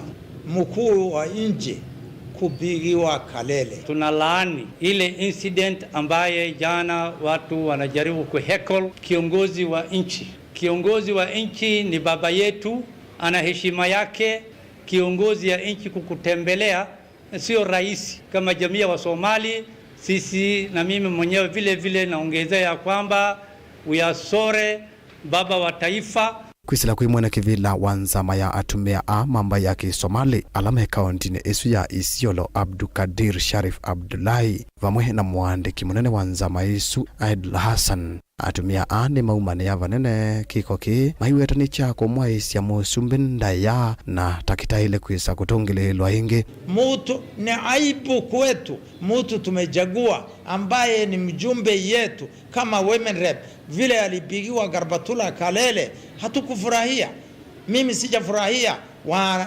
mkuu wa nchi kupigiwa kelele. Tunalaani ile incident ambaye jana watu wanajaribu kuheckle kiongozi wa nchi. Kiongozi wa nchi ni baba yetu, ana heshima yake. Kiongozi ya nchi kukutembelea sio rahisi. Kama jamii ya Wasomali, sisi na mimi mwenyewe vile vile naongezea ya kwamba we are sorry, baba wa taifa. Kwĩsĩla kwĩ mwene kĩvĩla wa nzama ya atumĩa aa ma mbaĩ ya Kĩsomali ala me kaũndĩnĩ ĩsu ya Isiolo, Abdukadir Sharif Abdullahi, vamwe na mũandĩki mũnene wa nzama ĩsu, Aidl Hassan, atumĩa aa nĩmaumanĩa vanene kĩko kĩĩ maiweta nĩ kya kũmwaĩsya mũsumbĩ ndaĩa na ta kĩtaĩle kwĩsa kũtũngĩlĩĩlwa ĩngĩ. Mtu, ni aibu kwetu, mtu tumechagua ambaye ni mjumbe yetu kama women rep, vile alipigiwa garbatula kalele, hatukufurahia. Mimi sijafurahia, wa,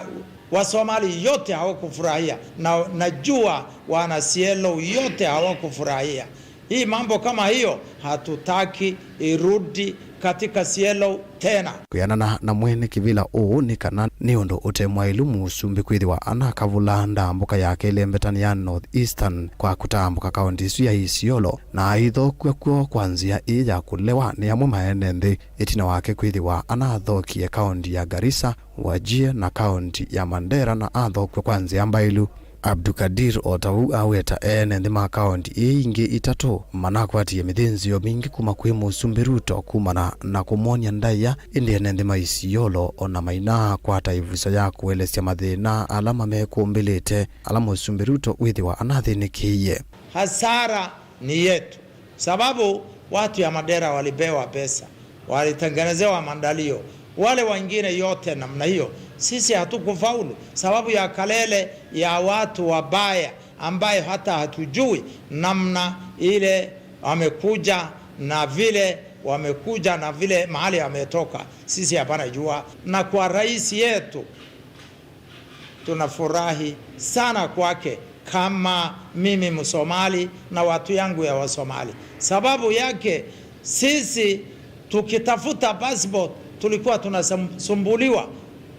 Wasomali yote hawakufurahia, na najua wana Isiolo yote hawakufurahia. Hii mambo kama hiyo hatutaki irudi katika Isiolo tena. Kwĩanana na mwene kĩvĩla ũũ nĩ kana nĩ ũndũ ũte mwaĩlu mũsumbĩ kwĩthĩwa anakavũla ndambũka yake ĩlembetani ya North Eastern kwa kũtambũka kaũndĩ ĩsu ya Isiolo, na aithokw'a kw'o kwa nzĩa ĩĩ ya kũlewa nĩ amwe ma ene nthĩ ĩtina wake kwĩthĩwa anathokie kaũndĩ ya Garissa, Wajir na kaũndĩ ya Mandera na athokw'a kwa nzĩa mbaĩlu. Abdukadir o ta ũu aweta ene nthĩ ma kaũndĩ ii ingĩ itatũ manakwatie mĩthĩnzĩo mingĩ kuma kwĩ Mũsumbĩ Ruto kumana na kũmwony'a ndaĩa, ĩndĩ ene nthĩ ma Isiolo o na mainaakwata ĩvuso ya kũelesya mathĩna ala mamekũmbĩlĩte, ala Mũsumbĩ Ruto wĩthĩwa anathĩnĩkĩie. Hasara ni yetu. Sababu watu ya Mandera walipewa pesa, walitengenezewa maandalio, wale wengine yote namna hiyo. Sisi hatukufaulu sababu ya kelele ya watu wabaya ambaye hata hatujui namna ile wamekuja na vile wamekuja na vile mahali wametoka. Sisi hapana jua. Na kwa rais yetu, tunafurahi sana kwake kama mimi Msomali na watu yangu ya Wasomali. Sababu yake sisi tukitafuta passport Tulikuwa tunasumbuliwa,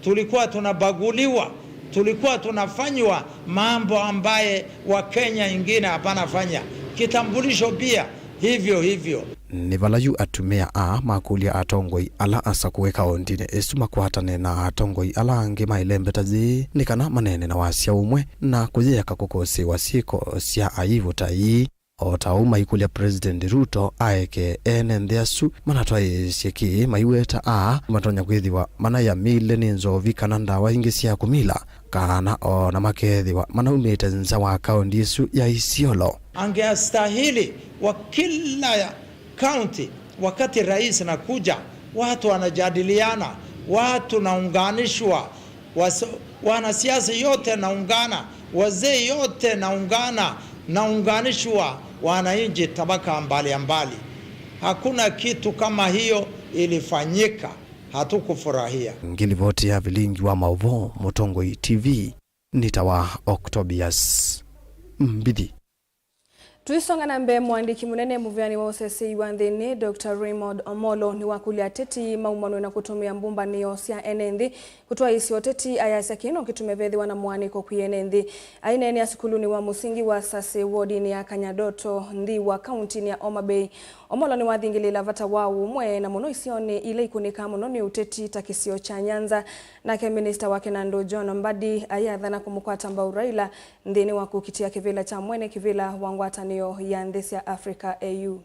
tulikuwa tunabaguliwa, tulikuwa tunafanywa mambo ambaye Wakenya ingine hapana fanya. Kitambulisho pia hivyo hivyo. Nĩ vala yu atumĩa aa makũlya atongoi ala asakũe kaũndĩnĩ ĩsu makwatane na atongoi ala angĩ ma ĩlembeta yĩĩ nĩ kana maneene na wasya ũmwe na kũyĩeka kũkũsĩĩwa syĩko sya aivu ta ii. O ta ũu maikũlya President Ruto aeke ene nthĩ asu manatwaĩĩsye kĩĩ maiweta aa matonya kwĩthĩwa manayamĩle nĩ nzovi kana ndawa ingĩ sya kũmila, kana o na makethĩwa manaumĩte nza wa kaũndi ĩsu ya Isiolo. Angestahili wa kila kaunti, wakati rais nakuja, watu wanajadiliana, watu naunganishwa, Waso-, wanasiasa yote naungana, wazee yote naungana, naunganishwa wananchi tabaka mbalimbali. Hakuna kitu kama hiyo ilifanyika, hatukufurahia. Ngilivoti ya vilingi wa maũvoo, Mũtongoi T V, nĩ ta wa Octobius Mbithi. Tũisonga na mbee, mũandĩki mũnene mũvĩanĩ wa ũseseĩ wa nthĩnĩ, Doctor Raymond Omolo, nĩwakũlya ateti maumanwe na kũtũmĩa mbũmbanĩo sya ene nthĩ kũtwaĩĩsya ũteti, ayasya kĩĩ no kĩtume vethĩwa na mũaanĩko kwĩ ene nthĩ. Aineenea sukulunĩ wa mũsingi wa Sase wodinĩ ya Kanyadoto nthĩ wa kauntinĩ ya Homa Bay, Omolo nĩwathingĩlĩĩla vata wa ũũmwe, na mũno isionĩ ila ikũnĩkaa mũno nĩ ũteti ta kĩsio kya Nyanza. Nake minista wa kĩnandũ John Mbadi ayĩathana kũmũkwata mbau Raila nthĩnĩ wa kũkitĩa kĩvĩla kya mwene kĩvĩla wa ngwatanĩo ya nthĩ sya Africa, A U.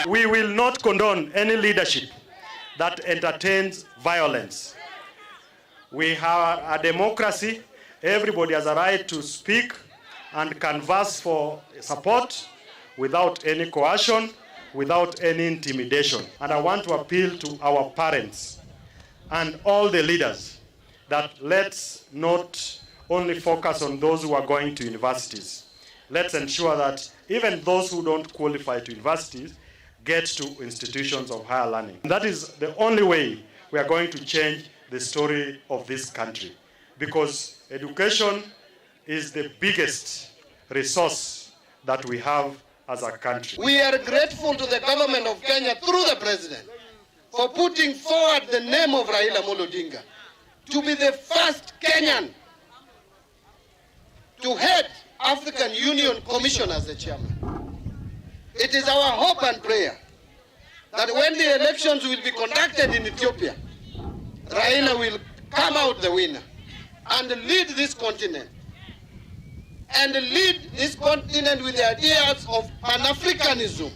We will not condone any leadership that entertains violence. We are a democracy. Everybody has a right to speak and canvass for support without any coercion, without any intimidation. And I want to appeal to our parents and all the leaders that let's not only focus on those who are going to universities. Let's ensure that even those who don't qualify to universities get to institutions of higher learning. That is the only way we are going to change the story of this country, because education is the biggest resource that we have as a country. We are grateful to the government of Kenya through the president for putting forward the name of Raila Amolo Odinga to be the first Kenyan to head African Union Commission as the chairman. It is our hope and prayer that when the elections will be conducted in Ethiopia, Raila will come out the winner and lead this continent, and lead this continent with the ideas of Pan-Africanism,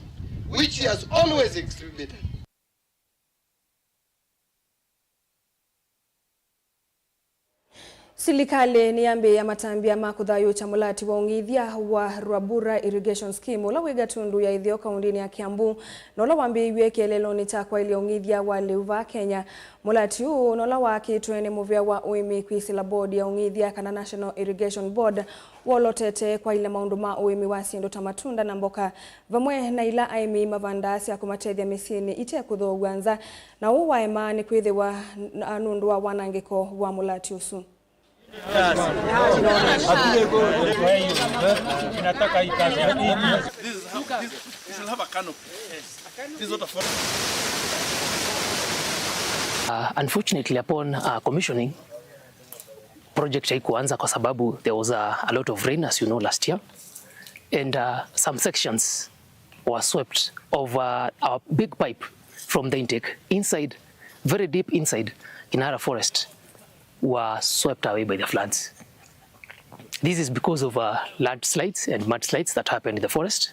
which he has always exhibited. Silikalĩ nĩyambĩĩa matambya ma kũthayũũkya mũlati wa ũng'ithya wa Rwabura Irrigation Scheme, ũla wĩ Gatundu ya Ĩtheo, kaũndĩnĩ ya Kiambu, na ũla wambĩĩiw'e kĩeleelonĩ kya kwaĩlya ũng'ithya wa lĩu vaa Kenya. Mũlati ũũ na ũla waakĩtwe nĩ mũvĩa wa ũĩmi kwĩsĩla board ya ũng'ithya, kana National Irrigation Board, wolotete kwaĩlya maũndũ ma ũĩmi wa syĩndũ ta matunda na mboka, vamwe na ila aĩmi mavandaa sya kũmatethya mĩsyĩnĩ ite kũthoow'a nza, na ũu waema nĩ kwĩthĩwa n-, nũndũ wa wanangĩko wa mũlati ũsu. This is how, this, this will have a canopy. This is not a forest. Uh, unfortunately, upon, uh, commissioning, project haikuanza kwa sababu there was a, a lot of rain, as you know, last year, and, uh, some sections were swept of, uh, our big pipe from the intake inside, very deep inside Kinara Forest, were swept away by the floods. This is because of, uh, landslides and mudslides that happened in the forest.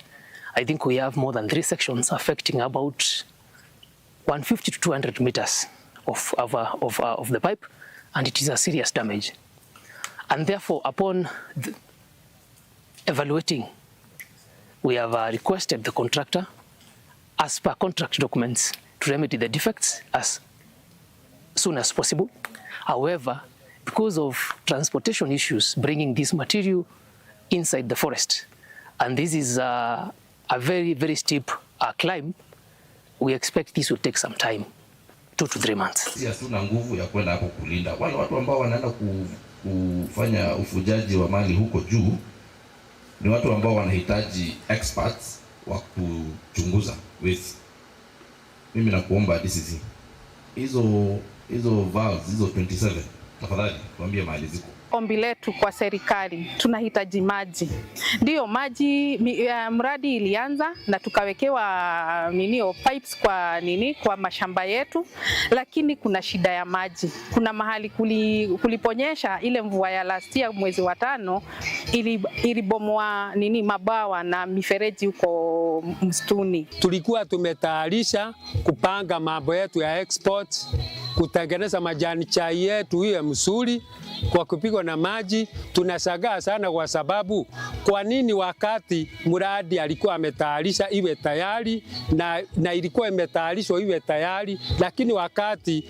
I think we have more than three sections affecting about one fifty to two hundred meters of, of, uh, of, uh, of the pipe, and it is a serious damage. And therefore, upon the evaluating, we have, uh, requested the contractor, as per contract documents, to remedy the defects as soon as possible. However, because of transportation issues bringing this material inside the forest, and this is, uh, a very, very steep, uh, climb, we expect this will take some time. two to three months. Sisi hatuna nguvu ya kwenda hapo kulinda. Wale watu ambao wanaenda ku, kufanya ufujaji wa mali huko juu ni watu ambao wanahitaji experts wa kuchunguza wezi. Mimi nakuomba D C C, hizo hizo valves hizo twenty seven, tafadhali tuambie mahali ziko. Ombi letu kwa serikali, tunahitaji maji. Ndiyo, maji mi, uh, mradi ilianza na tukawekewa nini, o, pipes kwa nini, kwa mashamba yetu, lakini kuna shida ya maji. Kuna mahali kuli, kuliponyesha ile mvua ya last year mwezi wa tano, ili, ilibomoa nini, mabawa na mifereji huko msituni. Tulikuwa tumetayarisha kupanga mambo yetu ya export, kutengeneza majani chai yetu iwe mzuri kwa kupigwa na maji. Tunashangaa sana kwa sababu kwa nini wakati mradi alikuwa ametayarisha iwe tayari na, na ilikuwa imetayarishwa iwe tayari, lakini wakati